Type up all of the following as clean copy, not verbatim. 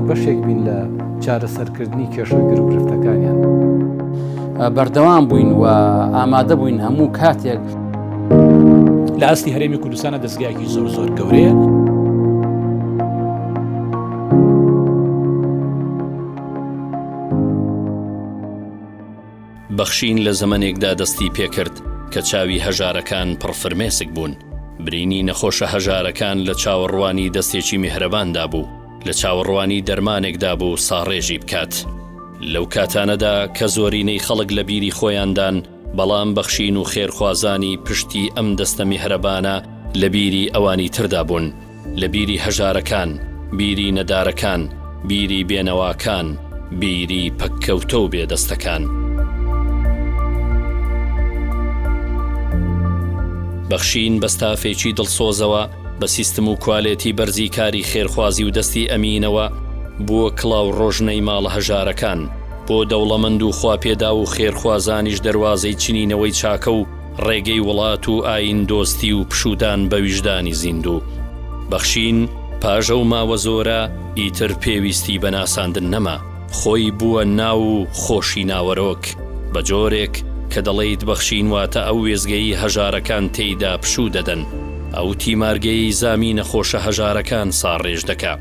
بەشێک بین لە چارەسەرکردنی کێشە و گیروگرفتەکانیان. بەردەوام بووین و ئامادە بووین هەموو کاتێک. لە ئاستی هەرێمی کوردستانە دەزگایەکی زۆر زۆر گەورەیە. بەخشین لە زەمەنێکدا دەستی پێکرد کە چاوی هەژارەکان پڕ فرمێسک بوون، برینی نەخۆشە هەژارەکان لە چاوەڕوانی دەستێکی میهرەباندا بوو، لە چاوەڕوانی دەرمانێکدا بوو ساڕێژی بکات. لەو کاتانەدا کە زۆرینەی خەڵک لە بیری خۆیاندان، بەڵام بەخشین و خێرخوازانی پشتی ئەم دەستە میهرەبانە لە بیری ئەوانی تردا بوون. لە بیری هەژارەکان، بیری نەدارەکان، بیری بێنەواکان، بیری پەککەوتە و بێدەستەکان. بەخشین بە ستافێکی دڵسۆزەوە، بە سیستم و کوالێتی بەرزی کاری خێرخوازی و دەستی ئەمینەوە، بووە کڵاو ڕۆژنەی ماڵە هەژارەکان، بۆ دەوڵەمەند و خواپێداو و خێرخوازانیش دەروازەی چنینەوەی چاکە و ڕێگەی وڵات و ئایین دۆستی و پشوودان بە ویژدانی زیندوو. بەخشین پاش ئەو ماوە زۆرە ئیتر پێویستی بە ناساندن نەما، خۆی بووە ناو و خۆشی ناوەرۆک، بە جۆرێک کە دەڵێیت بەخشین واتە ئەو وێستگەیەی هەژارەکان تێیدا پشوو دەدەن، ئەو تیمارگەیەی زامی نەخۆشە هەژارەکان ساڕێژ دەکا.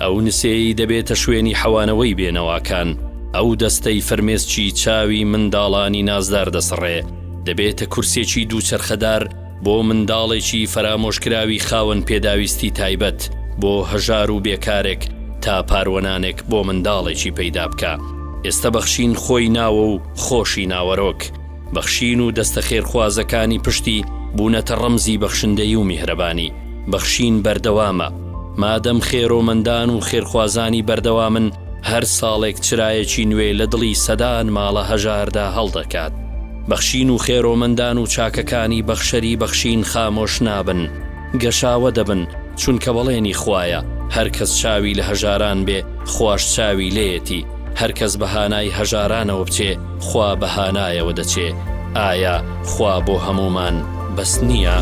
ئەو نسێی دەبێتە شوێنی حەوانەوەی بێنەواکان، ئەو دەستەی فرمێسکی چاوی منداڵانی نازدار دەسڕێ، دەبێتە کورسێکی دووچەرخەدار بۆ منداڵێکی فەرامۆشکراوی خاوەن پێداویستی تایبەت، بۆ هەژار و بێکارێک تا پاروەنانێک بۆ منداڵێکی پەیدا بکا. ئێستە بەخشین خۆی ناوە و خۆشی ناوەرۆک. بەخشین و دەستە خێرخوازەکانی پشتی بوونەتە ڕەمزی بەخشندەیی و میهرەبانی. بەخشین بەردەوامە. مادەم خێرۆمەندان و خێرخوازانی بەردەوامن، هەر ساڵێک چرایەکی نوێ لە دڵی سەدان ماڵە هەژاردا هەڵدەکات. بەخشین و خێرۆمەندان و چاکەکانی بەخشەری بەخشین خامۆش نابن، گەشاوە دەبن، چونکە بەڵێنی خوایە، هەر کەس چاوی لە هەژاران بێ، خواش چاوی لێیەتی، هەر کەس بە هانای هەژارانەوە بچێ، خوا بە هانایەوە دەچێ، ئایا خوا بۆ هەموومان بەس نییە؟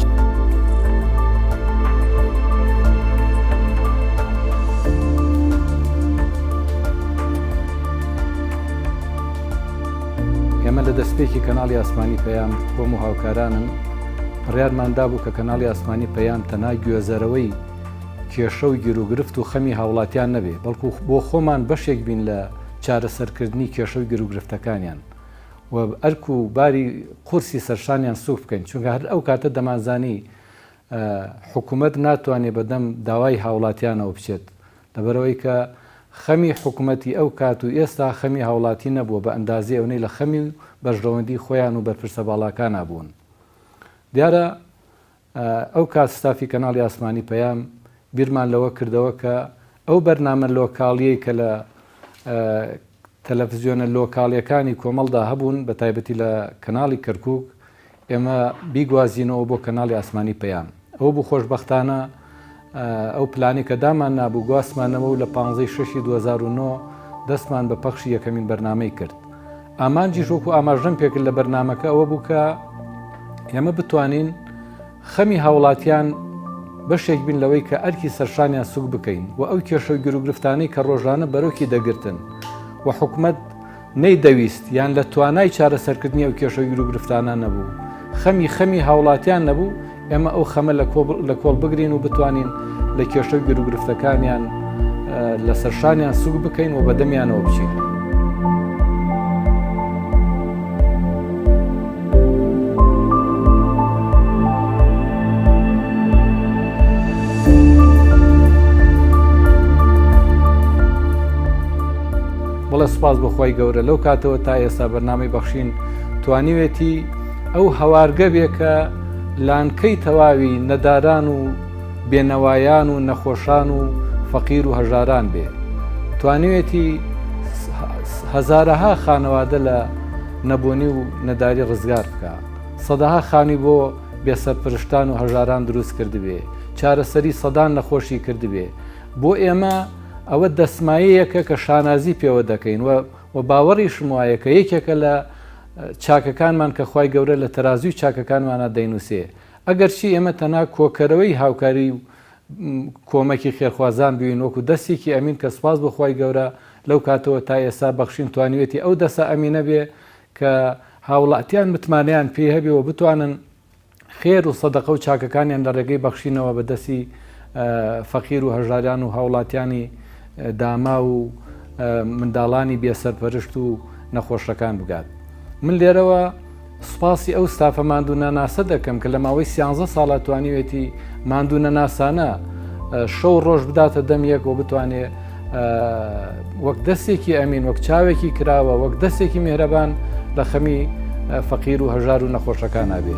ئێمە لە دەستپێکی کەناڵی ئاسمانی پەیام خۆم و هاوکارانم بڕیارمان دابوو کە کەناڵی ئاسمانی پەیام تەنها گوێزەرەوەی کێشە و گیروگرفت و خەمی هاوڵاتیان نەبێ بەڵکو بۆ خۆمان بەشێک بین لە چارەسەرکردنی کێشە و گیروگرفتەکانیان و ئەرک و باری قورسی سەرشانیان سوک بکەین چونکە هەر ئەو کاتە دەمانزانی حکوومەت ناتوانێت بەدەم داوای هاوڵاتیانەوە بچێت لەبەرئەوەی کە خەمی حکومەتی ئەو کات و ئێستا خەمی هاوڵاتی نەبووە بە ئەندازەی ئەونەی لە خەمی و بەرژەوەندی خۆیان و بەرپرسە باڵاکانا بوون. دیارە ئەو کات ستافی کەناڵی ئاسمانی پەیام بیرمان لەوە کردەوە کە ئەو بەرنامە لۆکاڵیەی کە لە تەلەفزیۆنە لۆکاڵیەکانی کۆمەڵدا هەبوون بە تایبەتی لە کەناڵی کەرکوک ئێمە بیگوازینەوە بۆ کەناڵی ئاسمانی پەیام. ئەوە بوو خۆشبەختانە ئەو پلانەی کە دامان نابوو گواستمانەوە و لە پانزەی شەشی 2009 دەستمان بە پەخشی یەکەمین بەرنامەی کرد. ئامانجیش وەکو ئاماژەم پێکرد لە بەرنامەکە ئەوە بوو کە ئێمە بتوانین خەمی هاوڵاتیان بەشێک بین لەوەی کە ئەرکی سەرشانیان سوک بکەین و ئەو کێشە و گیروگرفتانەی کە ڕۆژانە بەرۆکی دەگرتن و حکومەت نەیدەویست یان لە توانای چارەسەرکردنی ئەو کێشە و گیروگرفتانە نەبوو، خەمی خەمی هاوڵاتیان نەبوو، ئێمە ئەو خەمە لە کۆڵ بگرین و بتوانین لە کێشە و گیروگرفتەکانیان لە سەرشانیان سوک بکەین و بەدەمیانەوە بچین. بەڵێ سوپاس بۆ خوای گەورە لەو کاتەوە تا ئێستا بەرنامەی بەخشین توانیوێتی ئەو هەوارگە بێ کە لانکەی تەواوی نەداران و بێنەوایان و نەخۆشان و فەقیر و هەژاران بێ توانیوێتی هەزارەها خانەوادە لە نەبوونی و نەداری ڕزگار بکە سەدەها خانی بۆ بێسەرپرشتان و هەژاران دروست کردبێ چارەسەری سەدان نەخۆشی کردبێ بۆ ئێمە ئەوە دەستمایەیەکە کە شانازی پێوە دەکەین و و باوەڕیشم وایە کە یەکێکە لە چاکەکانمان کە خوای گەورە لە تەرازووی چاکەکانمانا دەینووسێ. ئەگەرچی ئێمە تەنها کۆکەرەوەی هاوکاری و کۆمەکی خێرخوازان بووین وەکو دەستێکی ئەمین کە سوپاس بۆ خوای گەورە لەو کاتەوە تا ئێستا بەخشین توانیوێتی ئەو دەسە ئەمینە بێ کە هاوڵاتیان متمانەیان پێی هەبێ و بتوانن خێر و سەدەقە و چاکەکانیان لە ڕێگەی بەخشینەوە بە دەستی فەقیر و هەژاران و هاوڵاتیانی داماو و منداڵانی بێسەرپەرشت و نەخۆشەکان بگات. من لێرەوە سوپاسی ئەو ستافە ماندوو نەناسە دەکەم کە لە ماوەی سیانزە ساڵە توانیوێتی ماندوو نەناسانە شەو ڕۆژ بداتە دەم یەک و بتوانێ وەک دەستێکی ئەمین وەک چاوێکی کراوە وەک دەستێکی میهرەبان لە خەمی فەقیر و هەژار و نەخۆشەکانا بێ.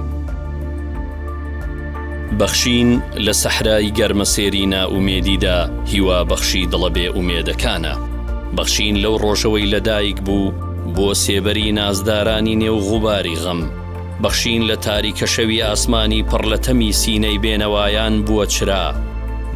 بەخشین لە سەحرای گەرمەسێری نائومێدیدا هیوا بەخشی دڵە بێ ئومێدەکانە. بەخشین لەو ڕۆژەوەی لەدایک بوو بووە سێبەری نازدارانی نێو غوباری غەم. بەخشین لە تاریکە شەوی ئاسمانی پڕ لە تەمی سینەی بێنەوایان بووە چرا.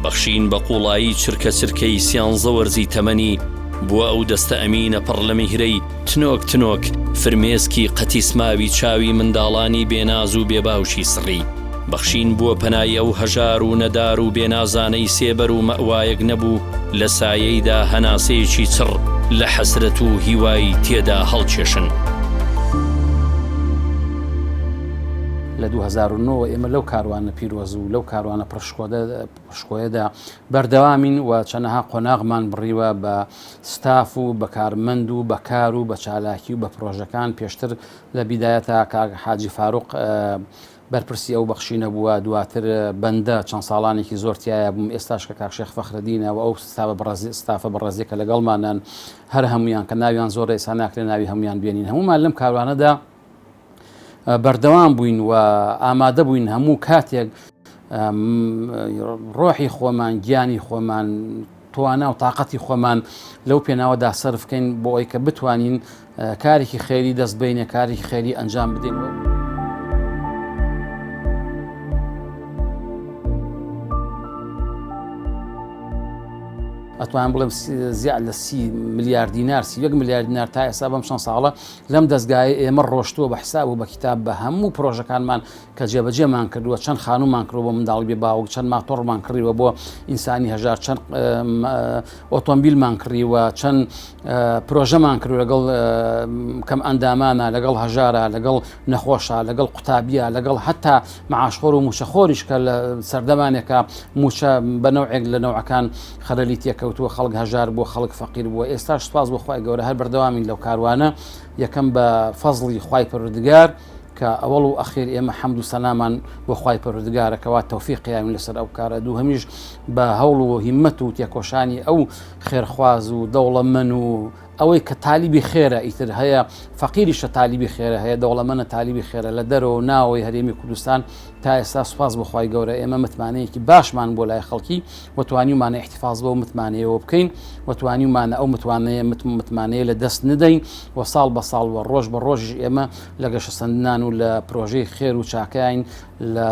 بەخشین بە قووڵایی چرکە چرکەی سیانزە وەرزی تەمەنی بووە ئەو دەستە ئەمینە پڕ لە میهرەی تنۆک تنۆک فرمێسکی قەتیسماوی چاوی منداڵانی بێناز و بێباوکی سڕی. بەخشین بووە پەنای ئەو هەژار و نەدار و بێنازانەی سێبەر و مەئوایەک نەبوو لە سایەیدا هەناسەیەکی چڕ لە حەسرەت و هیوای تێدا هەڵکێشن. لە 2009 وە ئێمە لەو کاروانە پیرۆز و لەو کاروانە پڕ شکۆیەدا بەردەوامین و چەنەها قۆناغمان بڕیوە بە ستاف و بە کارمەند و بە کار و بە چالاکی و بە پرۆژەکان پێشتر لە بیدایەتا کاک حاجی فاروق بەرپرسی ئەو بەخشینە بووە، دواتر بەندە چەند ساڵانێکی زۆر تیایا بووم، ئێستاش کە کاک شێخ فەخرەدینە و ئەو ستافە بەڕێز ستافە بەڕێزیە کە لەگەڵمانن هەر هەموویان کە ناویان زۆرە ئێستا ناکرێ ناوی هەموویان بێنین هەموومان لەم کاروانەدا بەردەوام بووین و ئامادە بووین هەموو کاتێک ڕۆحی خۆمان گیانی خۆمان توانا و تااقەتی خۆمان لەو پێناوەدا سەرف بکەین بۆ ئەوی کە بتوانین کارێکی خێری دەست بینە کارێکی خێری ئەنجام بدەین. ئەتوانم بڵێم زیاد لە سی ملیار دینار 31 ملیار دینار تا ئێستا بەم چەند ساڵە لەم دەستگایە ئێمە ڕۆشتووە بە حساب و بە کتاب بە هەموو پرۆژەکانمان کە جێبەجێمان کردووە چەند خانوومان کڕیوە بۆ منداڵی بێ باوک چەند ماتۆڕمان کڕیوە بۆ ئینسانی هەژار چەند ئۆتۆمبیلمان کڕیوە چەند پرۆژەمان کرد لەگەڵ کەم ئەندامانە لەگەڵ هەژارە لەگەڵ نەخۆشە لەگەڵ قوتابیە لەگەڵ هەتا معاشخۆر و موچەخۆریش کە لە سەردەمانێکە موچە بە نەوعێک لە نەوعەکان خەلەلی تێکەوتووە خەڵک هەژار بووە خەڵک فەقیر بووە ئێستاش سوپاس بۆ خوای گەورە هەر بەردەوامین لەو کاروانە یەکەم بە فەزڵی خوای پەروەردگار کە ئەوەڵ و ئەخیر ئێمە حەمد و سەنامان بۆ خوای پەروەردگارە کەوا تەوفیقیاوین لەسەر ئەو کارە دووهەمیش بە هەوڵ و هیمەت و تێکۆشانی ئەو خێرخواز و دەوڵەمەن و ئەوەی کە تالیبی خێرە ئیتر هەیە فەقیریشە تالیبی خێرە هەیە دەوڵەمەنە تالیبی خێرە لە دەرەوە و ناوەوەی هەرێمی کوردستان تا ئێستا سوپاس بۆ خوای گەورە ئێمە متمانەیەکی باشمان بۆ لای خەڵکی و توانیومانە ئیحتفاز بەو متمانەیەوە بکەین و توانیومانە ئەو متوانەیە متمانەیە لە دەست ندەین و ساڵ بە ساڵ و ڕۆژ بە ڕۆژیش ئێمە لە گەشەسەندنان و لە پرۆژەی خێر و چاکەین لە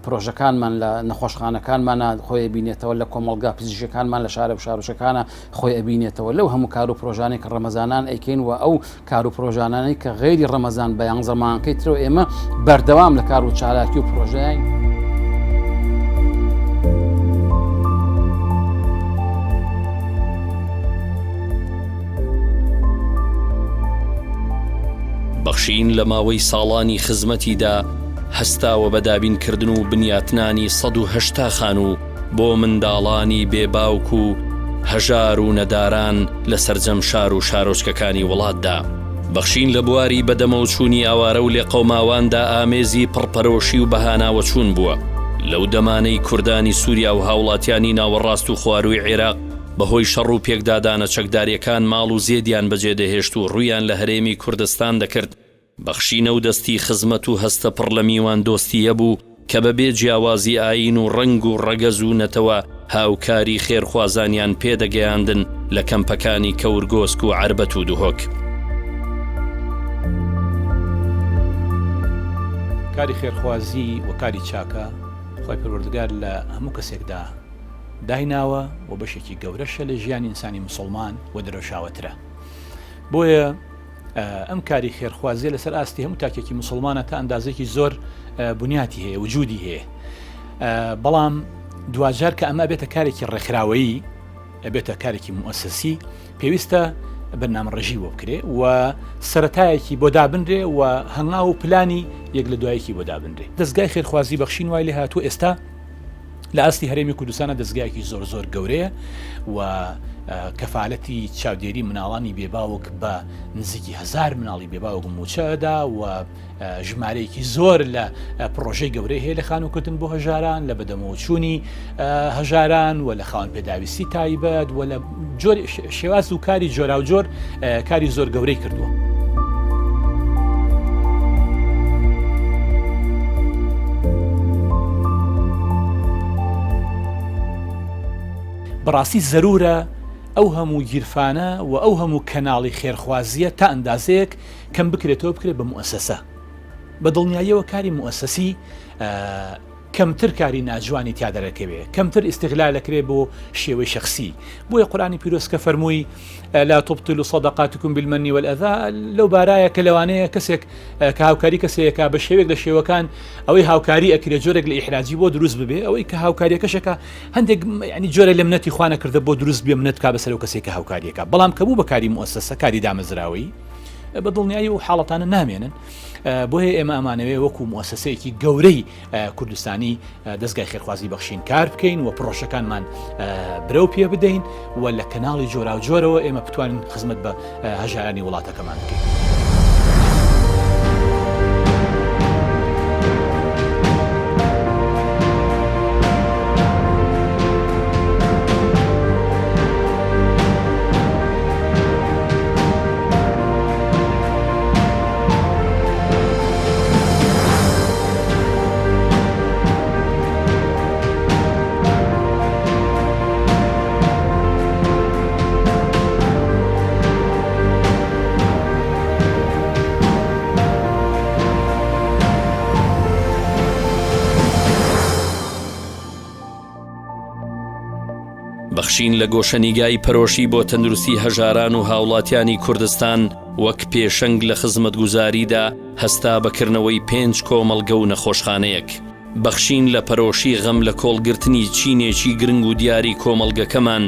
پرۆژەکانمان لە نەخۆشخانەکانمانە خۆی بینێتەوە لە کۆمەڵگا پزیشکەکانمان لە شارە و شارۆچکەکانە خۆی ئەبینێتەوە لەو هەموو کار و پرۆژانەی کە ڕەمەزانان ئەیکەین و ئەو کار و پرۆژانانەی کە غەیری ڕەمەزان بە یانزە مانگەکەی ترەوە ئێمە بەردەوام لە کار و چالاکی و پرۆژەین. بەخشین لە ماوەی ساڵانی خزمەتیدا هەستاوە بە دابینکردن و بنیاتنانی 180 خانوو بۆ منداڵانی بێ باوک و هەژار و نەداران لە سەرجەم شار و شارۆچکەکانی وڵاتدا. بەخشین لە بواری بەدەمەوچوونی ئاوارە و لێقەوماواندا ئامێزی پڕپەرۆشی و بەهاناوەچوون بووە. لەو دەمانەی کوردانی سووریا و هاوڵاتیانی ناوەڕاست و خوارووی عێراق بەهۆی شەڕ و پێکدادانە چەکدارییەکان ماڵ و زێدیان بەجێدەهێشت و ڕوویان لە هەرێمی کوردستان دەکرد، بەخشینە و دەستی خزمەت و هەستە پڕ لە میواندۆستییە بوو کە بە بێ جیاوازی ئایین و ڕەنگ و ڕەگەز و نەتەوە هاوکاری خێرخوازانیان پێ دەگەیاندن لە کەمپەکانی کەورگۆسک و عەربەت و دهۆک. کاری خێرخوازی و کاری چاکە خوای پەروەردگار لە هەموو کەسێکدا دایناوە و بەشێکی گەورەشە لە ژیانی ئینسانی موسڵمان و درەوشاوەترە بۆیە ئەم کاری خێرخوازیە لەسەر ئاستی هەموو تاکێکی مسلمانە تا ئەندازێکی زۆر بنیاتی هەیە وجودی هەیە بەڵام. دواجار کە ئەمە بێتە کارێکی ڕێکخراوەیی ئەبێتە کارێکی موئەسەسی پێویستە بەرنامەڕێژی بۆ بکرێ و سەرەتایەکی بۆ دابنرێ و هەنگاو و پلانی یەک لە دوایەکی بۆ دابنرێ. دەزگای خێرخوازی بەخشین وای لێ هاتووە ئێستا لە ئاستی هەرێمی کوردستانە دەزگایەکی زۆر زۆر گەورەیە و کەفالەتی چاودێری مناڵانی بێباوک بە نزیکی هزار مناڵی بێباوک موچەدا و ژمارەیەکی زۆر لە پڕۆژەی گەورەی هەیە لە خانووکردن بۆ هەژاران لە بەدەمەوەچوونی هەژاران و لە خاوەن پێداویستی تایبەت و لە جۆر شێواز و کاری جۆراوجۆر کاری زۆر گەورەی کردووە. بەڕاستی زەرورە ئەو هەموو گیرفانە و ئەو هەموو کەناڵی خێرخوازیە تا ئەندازەیەک کەم بکرێتەوە بکرێت بە موئەسەسە بە دڵنیاییەوە کاری موئەسەسی کەمتر کاری ناجوانی تیا دەرەکەوێ کەمتر ئیستغلال ئەکرێ بۆ شێوەی شخصی بۆیە قورآانی پیرۆز کە فەرمووی لا تبطلوا صدقاتكم بالمن والأذى لەو بارایە کە لەوانەیە کەسێک کە هاوکاری کەسەیەکە بە شێوێک لە شێوەکان ئەوەی هاوکاری ئەکرێ جۆرێک لە ئیحراجی بۆ دروست ببێ ئەوەی کە هاوکاریەکەشەکە هەندێک ینی جۆرە لە منەتی خوانە کردە بۆ دروست بێ منەت کا بەسەر و کەسێک کە هاوکاریەکە بەڵام کە بوو بە کاری موسسە کاری دامەزراوەی بە دڵنیایی و حاڵەتانە نامێنن بۆیە ئێمە ئەمانەوێ وەکو موسسەیەکی گەورەی کوردستانی دەستگای خێرخوازی بەخشین کار بکەین و پرۆشەکانمان برەو پێ بدەین و لە کەناڵی جۆراوجۆرەوە ئێمە بتوانین خزمەت بە هەژارانی وڵاتەکەمان بکەین. بەخشین لە گۆشەنیگای پەرۆشی بۆ تەندروستی هەژاران و هاوڵاتیانی کوردستان وەک پێشەنگ لە خزمەتگوزاریدا هەستا بە کردنەوەی پێنج کۆمەڵگە و نەخۆشخانەیەک. بەخشین لە پەرۆشی غەم لە کۆڵگرتنی چینێکی گرنگ و دیاری کۆمەڵگەکەمان،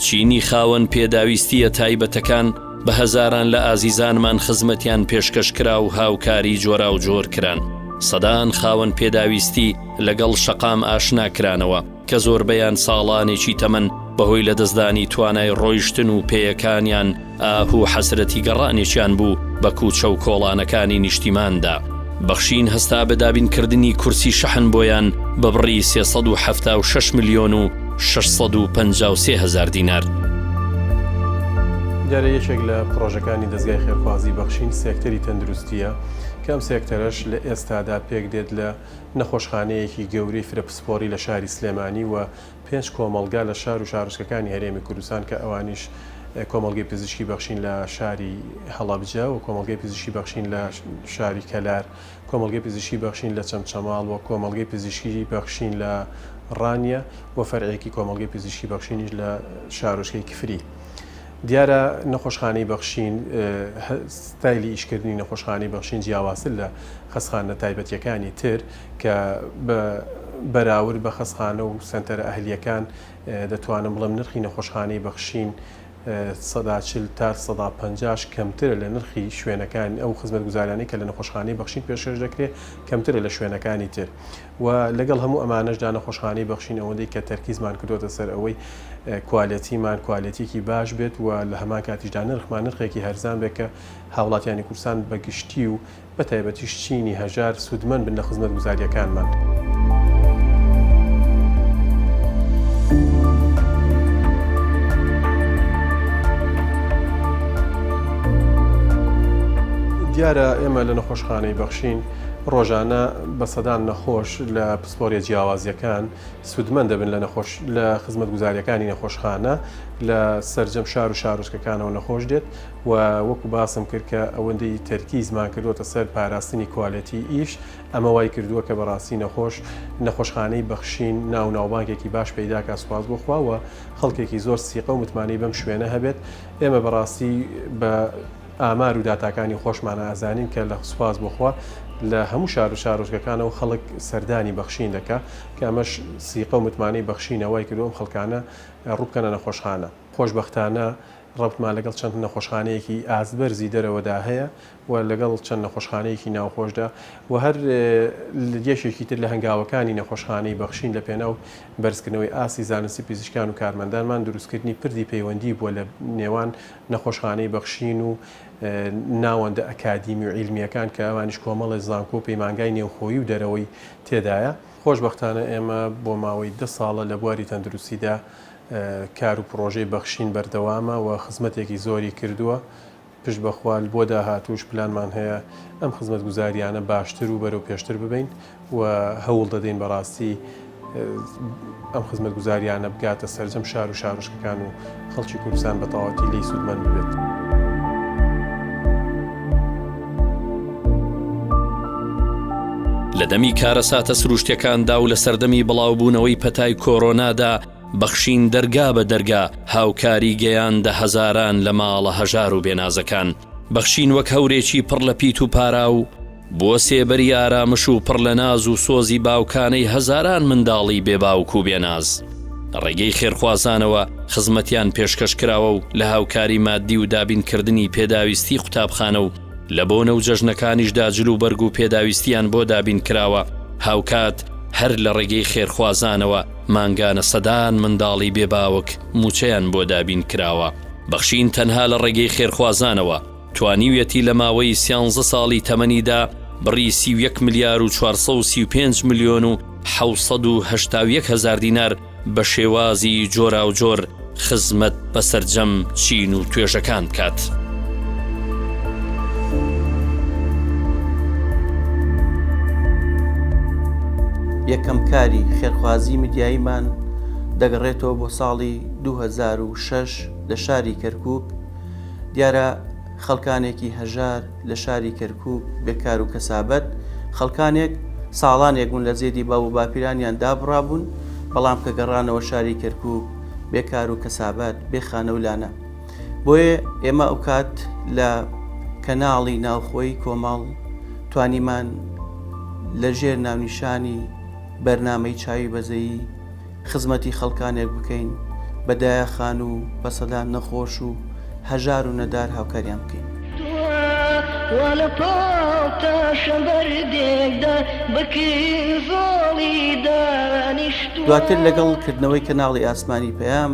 چینی خاوەن پێداویستییە تایبەتەکان، بە هەزاران لە ئازیزانمان خزمەتیان پێشکەش کرا و هاوکاری جۆراوجۆر کران. سەدان خاوەن پێداویستی لەگەڵ شەقام ئاشنا کرانەوە. کە زۆربەیان ساڵانێکی تەمەن بەهۆی لەدەستدانی توانای ڕۆیشتن و پێیەکانیان ئاه و حەسرەتی گەڕانێکیان بوو بە کوچە و کۆڵانەکانی نیشتیماندا. بەخشین هەستا بە دابینکردنی کورسی شەحن بۆیان بە بڕی 376 ملیۆن و 653 هەزار دینار. دیارە یەکێک لە پڕۆژەکانی دەزگای خێرخوازی بەخشین سێکتەری تەندروستییە، کە ئەم سێکتەرەش لە ئێستادا پێکدێت لە نەخۆشخانەیەکی گەورەی فرە پسپۆڕی لە شاری سلێمانی و پێنج کۆمەڵگا لە شار و شارۆچکەکانی هەرێمی کوردستان کە ئەوانیش کۆمەڵگەی پزیشکی بەخشین لە شاری هەڵەبجە و کۆمەڵگەی پزیشکی بەخشین لە شاری کەلار، کۆمەڵگەی پزیشکی بەخشین لە چەمچەماڵ و کۆمەڵگەی پزیشکی بەخشین لە ڕانیە و فەرعێکی کۆمەڵگەی پزیشکی بەخشینیش لە شارۆچکەی کفری. دیارە نەخۆشخانەی بەخشین ستایلی ئیشکردنی نەخۆشخانەی بەخشین جیاوازتر لە خەستخانە تایبەتیەکانی تر کە بە بەراورد بە خەستخانە و سەنتەرە ئەهلیەکان دەتوانم بڵێم نرخی نەخۆشخانەی بەخشین 40 تا 50 کەمترە لە نرخی شوێنەکان ئەو خزمەتگوزارانەی کە لە نەخۆشخانەی بەخشین پێشکەش دەکرێت کەمترە لە شوێنەکانی تر و لەگەڵ هەموو ئەمانەشدا نەخۆشخانەی بەخشین ئەوەندەی کە تەرکیزمان کردۆتە سەر ئەوەی کوالێتیمان کوالێتیەکی باش بێت و لە هەمان کاتیشدا نرخمان نرخێکی هەرزان بێت کە هاوڵاتیانی کوردستان بە گشتی و بە تایبەتیش چینی هەژار سوودمەند بن لە خزمەتگوزارییەکانمان. دیارە ئێمە لە نەخۆشخانەی بەخشین ڕۆژانە بە سەدان نەخۆش لە پسپۆریە جیاوازیەکان سوودمەند دەبن لە نەخۆش لە خزمەتگوزاریەکانی نەخۆشخانە لە سەرجەم شار و شارۆچکەکانەوە نەخۆش دێت و وەکو باسم کرد کە ئەوەندەی تەرکیزمان کردوتە سەر پاراستنی کوالێتی ئیش ئەمە وای کردووە کە بەڕاستی نەخۆش نەخۆشخانەی بەخشین ناو ناوبانگێکی باش پەیداکا سوپاس بۆ خوا و خەڵکێکی زۆر سیقە و متمانەی بەم شوێنە هەبێت ئێمە بەڕاستی بە ئامار و داتاکانی خۆشمان ئازانین کە لە سوپاس بۆ خوا لە هەموو شار و شارۆچکەکانەوە خەڵک سەردانی بەخشین دەکا کە ئەمەش سیقە و متمانەی بەخشینە وای کردووە ئەم خەڵکانە ڕووبکەنە نەخۆشخانە. خۆشبەختانە ڕەبتمان لەگەڵ چەند نەخۆشخانەیەکی ئاست بەرزی دەرەوەدا هەیە و لەگەڵ چەند نەخۆشخانەیەکی ناوخۆشدا و هەر یەکێکی تر لە هەنگاوەکانی نەخۆشخانەی بەخشین لە پێناو بەرزکردنەوەی ئاستی زانستی پزیشکان و کارمەندانمان دروستکردنی پردی پەیوەندی بووە لە نێوان نەخۆشخانەی بەخشین و ناوەندە ئەکادیمی و عیلمییەکان کە ئەوانیش کۆمەڵێ زانکۆ و پەیمانگای نێوخۆیی و دەرەوەی تێدایە. خۆشبەختانە ئێمە بۆ ماوەی دە ساڵە لە بواری تەندروستیدا کار و پڕۆژەی بەخشین بەردەوامە و خزمەتێکی زۆری کردووە، پشت بە خوا بۆ داهاتووش پلانمان هەیە ئەم خزمەتگوزارییانە باشتر و بەرەو پێشتر ببەین و هەوڵ دەدەین بەڕاستی ئەم خزمەتگوزارییانە بگاتە سەرجەم شار و شارۆچکەکان و خەڵکی کوردستان بە تەواوەتی لێی سوودمەند ببێت. لە دەمی کارەساتە سروشتیەکاندا و لە سەردەمی بڵاوبوونەوەی پەتای کۆرۆنادا بەخشین دەرگا بە دەرگا هاوکاری گەیاندە هەزاران لە ماڵە هەژار و بێنازەکان. بەخشین وەک هەورێکی پڕ لە پیت و پاراو بووە سێبەری ئارامش و پڕ لە ناز و سۆزی باوکانەی هەزاران منداڵی بێ باوک و بێ ناز. لە ڕێگەی خێرخوازانەوە خزمەتیان پێشکەش کراوە و لە هاوکاری ماددی و دابینکردنی پێداویستی قوتابخانە و لە بۆنە و جەژنەکانیشدا جل و بەرگ و پێداویستیان بۆ دابین کراوە، هاوکات هەر لە ڕێگەی خێرخوازانەوە مانگانە سەدان منداڵی بێ باوک مووچەیان بۆ دابین کراوە. بەخشین تەنها لە ڕێگەی خێرخوازانەوە توانیویەتی لە ماوەی سیانزە ساڵی تەمەنیدا بڕی 31 ملیار و 435 ملیۆن و 781 هەزار دینار بە شێوازی جۆراوجۆر خزمەت بە سەرجەم چین و توێژەکان بکات. یەکەم کاری خێرخوازی میدیاییمان دەگەڕێتەوە بۆ ساڵی 2006 لە شاری کەرکووک، دیارە خەڵکانێکی هەژار لە شاری کەرکووک بێ کار و کەسابەت، خەڵکانێک ساڵانێک بوون لە زێدی باو و باپیرانیان دابڕابوون، بەڵام کە گەڕانەوە شاری کەرکووک بێ کار و کەسابەت، بێ خانە و لانە. بۆیە ئێمە ئەوکات لە کەناڵی ناوخۆیی کۆمەڵ توانیمان لە ژێر ناونیشانی بەرنامەی چاوی بەزەیی خزمەتی خەڵکانێک بکەین، بە دایە خانوو و بە سەدان نەخۆش و هەژار و نەدار هاوکاریان بکەین. دواتر لەگەڵ کردنەوەی کەناڵی ئاسمانی پەیام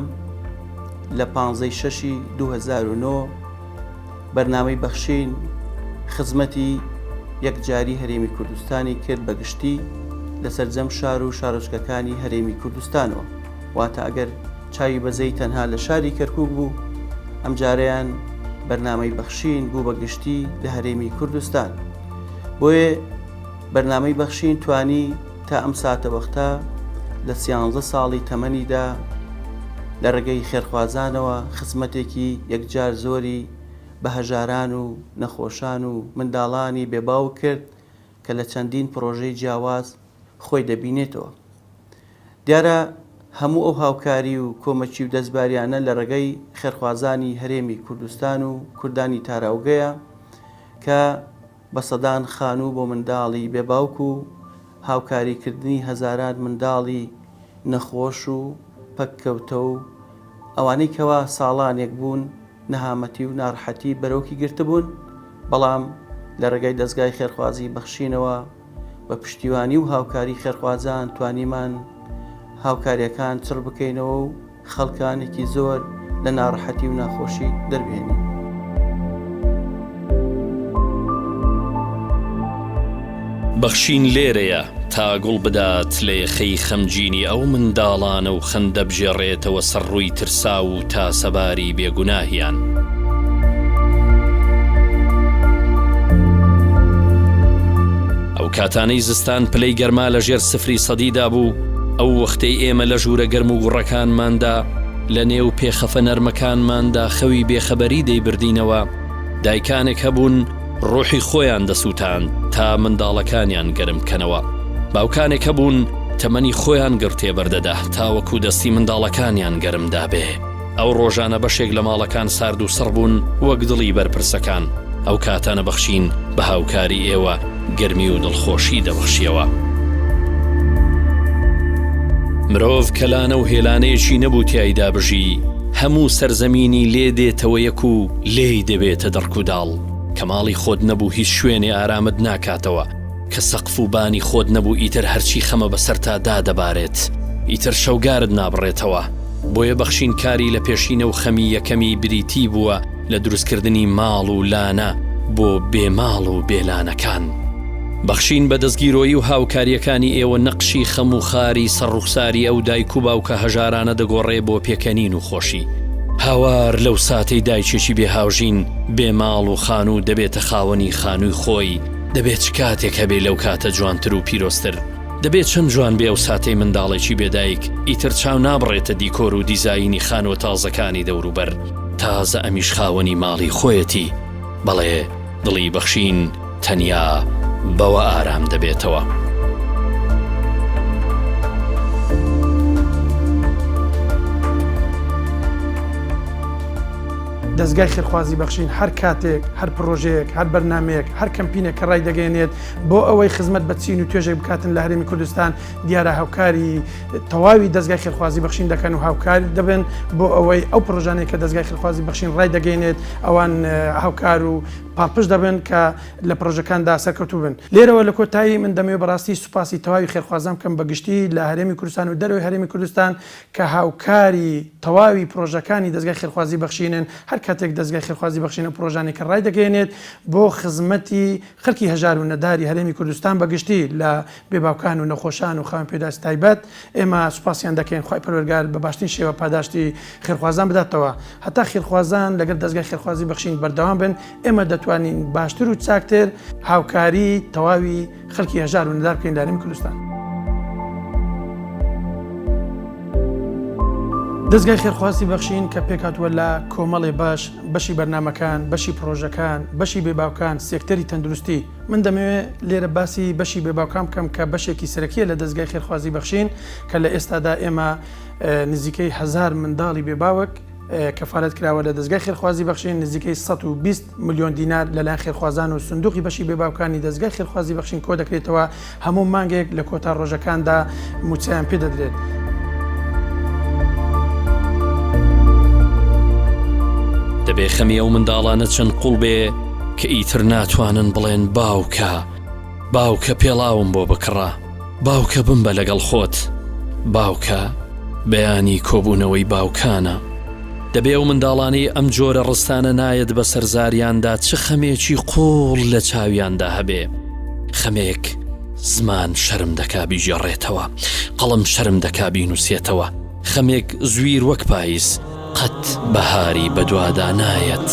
لە پانزەی شەشی 2009 بەرنامەی بەخشین خزمەتی یەکجاری هەرێمی کوردستانی کرد بە گشتی لە سەرجەم شار و شارۆچکەکانی هەرێمی کوردستانەوە واتە ئەگەر چاوی بەزەی تەنها لە شاری کەرکک بوو ئەمجارەیان بەرنامەی بەخشین بوو بە گشتی لە هەرێمی کوردستان بۆیە بەرنامەی بەخشین توانی تا ئەم ساتەوەختە لە سیانزە ساڵی تەمەنیدا لە ڕێگەی خێرخوازانەوە خزمەتێکی یەکجار زۆری بە هەژاران و نەخۆشان و منداڵانی بێ باوک کرد کە لە چەندین پڕۆژەی جیاواز خۆی دەبینێتەوە. دیارە هەموو ئەو هاوکاری و کۆمەکی و دەستباریانە لە ڕێگەی خێرخوازانی هەرێمی کوردستان و کوردانی تاراوگەیە کە بە سەدان خانوو بۆ منداڵی بێ باوک و هاوکاریکردنی هەزاران منداڵی نەخۆش و پەککەوتە و ئەوانەی کەوا ساڵانێک بوون نەهامەتی و ناڕەحەتی بەرۆکی گرتبوون، بەڵام لە ڕێگای دەزگای خێرخوازی بەخشینەوە بە پشتیوانی و هاوکاری خێرخوازان توانیمان هاوکاریەکان چڕ بکەینەوە و خەڵکانێکی زۆر لە ناڕەحەتی و ناخۆشی دەربهێنین. بەخشین لێرەیە تا گوڵ بدات لە یەخەی خەمگینی ئەو منداڵانە و خەندە بگێڕێتەوە سەر ڕووی ترساو و تاسەباری بێگوناهیان. ئەو کاتانەی زستان پلەی گەرما لە ژێر سفری سەدیدا بوو، ئەو وەختەی ئێمە لە ژوورە گەرم و گوڕەکانماندا، لە نێو پێخەفە نەرمەکانماندا خەوی بێخەبەری دەیبردینەوە، دایکانێک هەبوون ڕۆحی خۆیان دەسووتاند تا منداڵەکانیان گەرم بکەنەوە. باوکانێک هەبوون تەمەنی خۆیان گڕ تێبەردەدا تاوەکو دەستی منداڵەکانیان گەرم دابێ. ئەو ڕۆژانە بەشێک لە ماڵەکان سارد و سڕ بوون وەک دڵی بەرپرسەکان. ئەو کاتانە بەخشین بە هاوکاری ئێوە. گەرمی و دڵخۆشی دەبەخشیەوە. مرۆڤ کە لانە و هێلانەیەکی نەبوو تیایدا بژی، هەموو سەرزەمینی لێ دێتەوە یەک و لێی دەبێتە دڕک و داڵ. کە ماڵی خۆت نەبوو هیچ شوێنێ ئارامت ناکاتەوە، کە سەقف و بانی خۆت نەبوو ئیتر هەرچی خەمە بەسەرتا دادەبارێت، ئیتر شەوگارت نابڕێتەوە. بۆیە بەخشین کاری لە پێشینە و خەمی یەکەمی بریتی بووە لە دروستکردنی ماڵ و لانە بۆ بێ ماڵ و بێ لانەکان. بەخشین بە دەستگیرۆیی و هاوکارییەکانی ئێوە نەقشی خەم و خاری سەر ڕوخساری ئەو دایک و باوکە هەژارانە دەگۆڕێ بۆ پێکەنین و خۆشی. هاوار لەو ساتەی دایکێکی بێ هاوژین، بێ ماڵ و خانوو دەبێتە خاوەنی خانووی خۆی، دەبێ چ کاتێک هەبێ لەو کاتە جوانتر و پیرۆزتر؟ دەبێ چەند جوان بێ ئەو ساتەی منداڵێکی بێ دایک ئیتر چاو نابڕێتە دیکۆر و دیزاینی خانووە تازەکانی دەوروبەر، تازە ئەمیش خاوەنی ماڵی خۆیەتی، بەڵێ دڵی بەخشین تەنیا بەوە ئارام دەبێتەوە. دەزگای خێرخوازی بەخشین هەر کاتێک، هەر پڕۆژەیەک، هەر بەرنامەیەک، هەر کەمپینێک کە ڕایدەگەیەنێت بۆ ئەوەی خزمەت بە چین و توێژێک بکاتن لە هەرێمی کوردستان، دیارە هاوکاری تەواوی دەزگای خێرخوازی بەخشین دەکەن و هاوکار دەبن بۆ ئەوەی ئەو پڕۆژانەی کە دەزگای خێرخوازی بەخشین ڕایدەگەیەنێت ئەوان هاوکار و پاڵپشت دەبن کە لە پڕۆژەکاندا سەرکەوتوو بن. لێرەوە لە کۆتایی من دەمەوێت بەڕاستی سوپاسی تەواوی خێرخوازان بکەم بە گشتی لە هەرێمی کوردستان و دەرەوەی هەرێمی کوردستان کە هاوکاری تەواوی پڕۆژەکانی دەزگای خێرخوازی بەخشینن، هەر کاتێک دەزگای خێرخوازی بەخشین ئەو پڕۆژانەی کە ڕایدەگەیەنێت بۆ خزمەتی خەلکی هەژار و نەداری هەرێمی کوردستان بە گشتی لە بێباوکان و نەخۆشان و خاوەن پێداویستی تایبەت ئێمە سوپاسیان دەکەین خوای پەروەرگار بە باشترین شێوە پاداشتی خێرخوازان بداتەوە هەتا خێرخوازان لەگەل دەزگای خێرخوازی بەخشین بەردەوام بن ئێمە دەتوانین باشتر و چاکتر هاوکاری تەواوی خەلکی هەژار و نەدار بکەین لە هەرێمی کوردستان. دەزگای خێرخوازی بەخشین کە پێکهاتووە لە کۆمەڵێ بەش، بەشی بەرنامەکان، بەشی پڕۆژەکان، بەشی بێباوکان، سێکتەری تەندروستی. من دەمەوێت لێرە باسی بەشی بێباوکان بکەم کە بەشێکی سەرەکییە لە دەزگای خێرخوازی بەخشین کە لە ئێستادا ئێمە نزیکەی هەزار منداڵی بێباوک کەفالەت کراوە لە دەزگای خێرخوازی بەخشین نزیکەی 120 ملیۆن دینار لەلایەن خێرخوازان و سندوقی بەشی بێباوکانی دەزگای خێرخوازی بەخشین کۆدەکرێتەوە هەموو مانگێک لە کۆتا ڕۆژەکاندا مووچەیان پێدەدرێت. دەبێ خەمی ئەو منداڵانە چەند قوڵ بێ کە ئیتر ناتوانن بڵێن باوکە باوکە پێڵاوم بۆ بکڕە باوکە بمبە لەگەڵ خۆت باوکە بەیانی کۆبوونەوەی باوکانە دەبێ ئەو منداڵانەی ئەم جۆرە ڕستانە نایەت بەسەر زاریاندا چ خەمێکی قوڵ لە چاویاندا هەبێ خەمێک زمان شەرم دەکا بیگێڕێتەوە قەڵم شەرم دەکا بینووسێتەوە خەمێک زویر وەک پایز قەت بەهاری بەدوادا نایەت.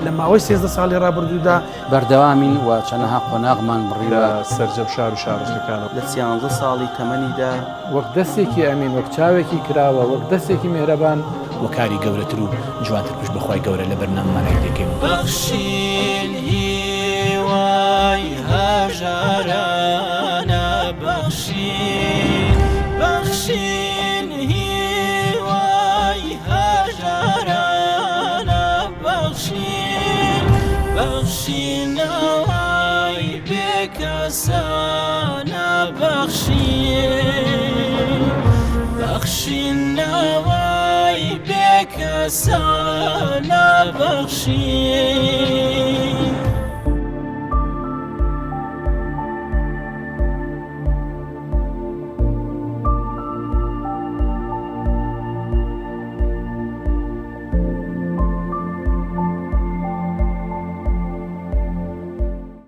لە ماوەی 13 ساڵی ڕابردوودا بەردەوامین و چەنەها قۆناغمان بڕیوە. لە سەرجەم شار و شارۆچکەکانەوە. لە سیانزە ساڵی تەمەنیدا. وەک دەستێکی ئەمین، وەک چاوێکی کراوە، وەک دەستێکی میهرەبان. و کاری گەورەتر و جوانتر پشت بە خوای گەورە لە بەرنامەمان هەر دەکەین. بەخشین هیوای هەژارانە بەخشین بەخشین هیوای هەژارانە بەخشین بەخشین نەوای بێکەسانە بەخشین بەخشین نەوای بێکەسانە بەخشین.